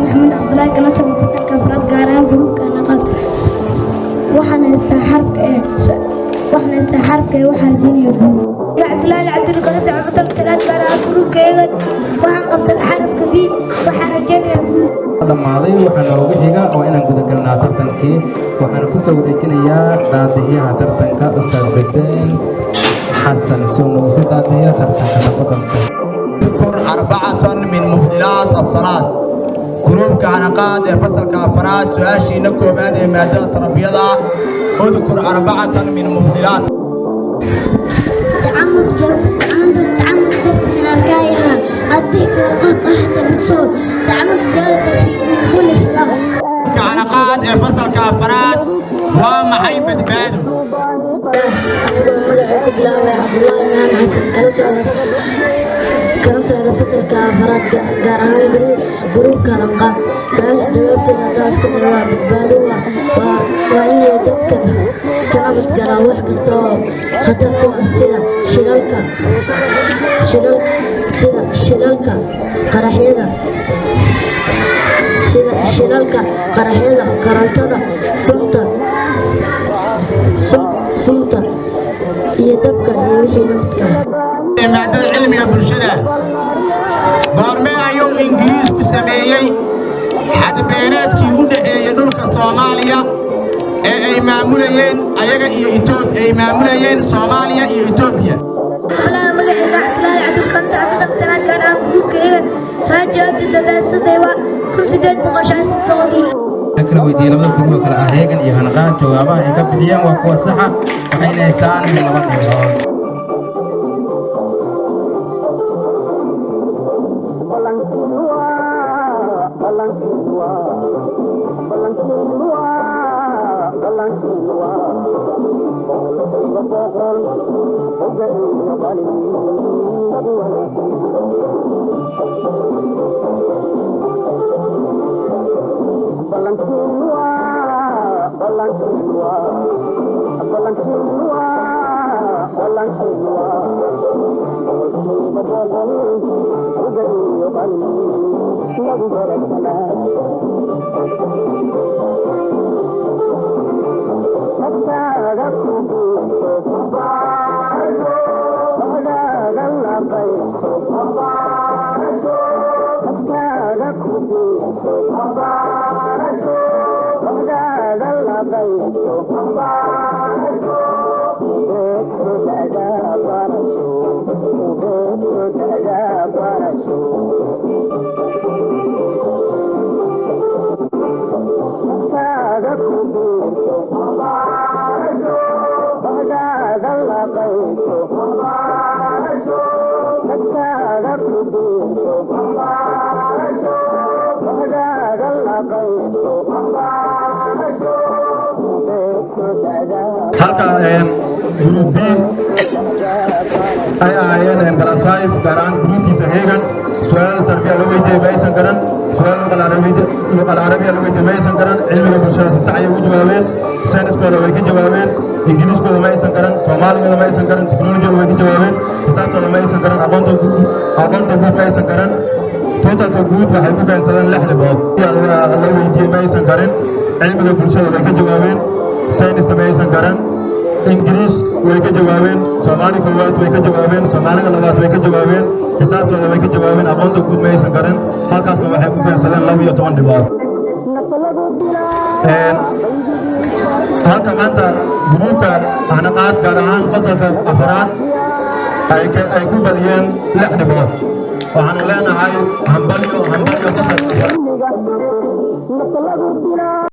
Maxamed Cabdulaahi, kana socda fasalka afraad, gaar ahaan group-ka Hanaqaad. Waxaan haystaa xarafka E. Waxaan haystaa xarafka E. Waxaan rajaynaya guul. Cabdulaahi Cabdul, kana socda fasalka shanaad, gaar ahaan group-ka Heegan. Waxaan qabsan xarafka B. Waxaan rajaynayaa guul. Dhammaaday. Waxaa noogu xiga oo inaan gudagalnaa tartankii. Waxaana kusoo wareejinayaa daadihiyaha tartanka, Ustaad Xuseen Xasan, si uu noogu sii daadihiya tartanka tafadalka. اذكر أربعة من مبطلات الصلاة. Group-ka Hanaqaad ee fasalka afaraad, su-aashiina koowaad ee maadada tarbiyada: اذكر أربعة من مبطلات. تعمد تعمد تعمد ضرب من أركائها الضحك والقهقهة بالصوت، تعمد زيادة في كل شراء. Group-ka Hanaqaad ee fasalka afaraad, waa maxay badbaado? Anigoo magaca ku bilaabay Cabdullaahi Maxamed Xasan, kala socda fasalka afaraad, gaar ahaan group-ka Hanaqaad, su-aasha jawaabteeda haddaa isku dayo, waa badbaado waa inay dadka ka nabad galaan wax kasta oo khatar ku ah, sida shilalka qaraxyada, sida shilalka, qaraxyada, korontada, sunta iyo dabka iyo wixii la midka ah. Ee maadada cilmiga bulshada, goormee ayuu Ingiriisku sameeyey xadbeeneedkii u dhexeeyey dhulka Soomaaliya ee ay maamulayeen ayaga iyo ay maamulayeen Soomaaliya iyo Etoobiya? Magacayga Cabdulaahi Cabdulqanta, fasalka shanaad, gaar ahaan group-ka Heegan. Su-aal jawaabteeda haddaa isku dayo waa 1857-dii. Kala weydiiyey labada group oo kale ah Heegan iyo Hanaqaad, jawaabaha ay ka bixiyeen waa kuwa saxa, waxayna haystaan 2 dhibcood. Ballankiin waa 100% oga iyo qalin lagu wanaagsan. Ballankiin waa 100% oga iyo qalin lagu garabsanaa. Naftaada ku biirso, bahdaada la qaybso. Naftaada ku biirso, bahdaada la qaybso. Ubeegso da'da barasho, ubeegso da'da barasho. Naftaada ku biirso, bahdaada la qaybso. Naftaada ku biirso, bahdaada la qaybso. Ubeegso da'da. Halka group B ay ahaayeen class 5, gaar ahaan group-kiisa Heegan, su-aal tarbiya la weydiiyey ma aysan garan, su-aal luqal carabiya la weydiiyey ma aysan garan. Cilmiga bulshada si sax ayay ugu jawaabeen, sayniskooda way ka jawaabeen, Ingiriiskooda ma aysan garan, Soomaaligooda ma aysan garan, teknolojiyada way ka jawaabeen, xisaabtooda ma aysan garan, aqoonta guud ma aysan garan. Total-ka guud waxay ku keensadeen 6 dhibcood. La weydiiyey ma aysan garan, cilmiga bulshada way ka jawaabeen, sayniska ma aysan garan, Ingiriis way ka jawaabeen, Soomaali koowaad way ka jawaabeen, Soomaaliga labaad way ka jawaabeen, xisaabtooda way ka jawaabeen, aqoonta guud ma aysan garan. Halkaasna waxay ku keensadeen 12 dhibcood. Halka maanta group-ka Hanaqaad, gaar ahaan fasalka afaraad, ay ku badiyeen 6 dhibcood, waxaanu leenahay hambalyo, hambalyo fasalka.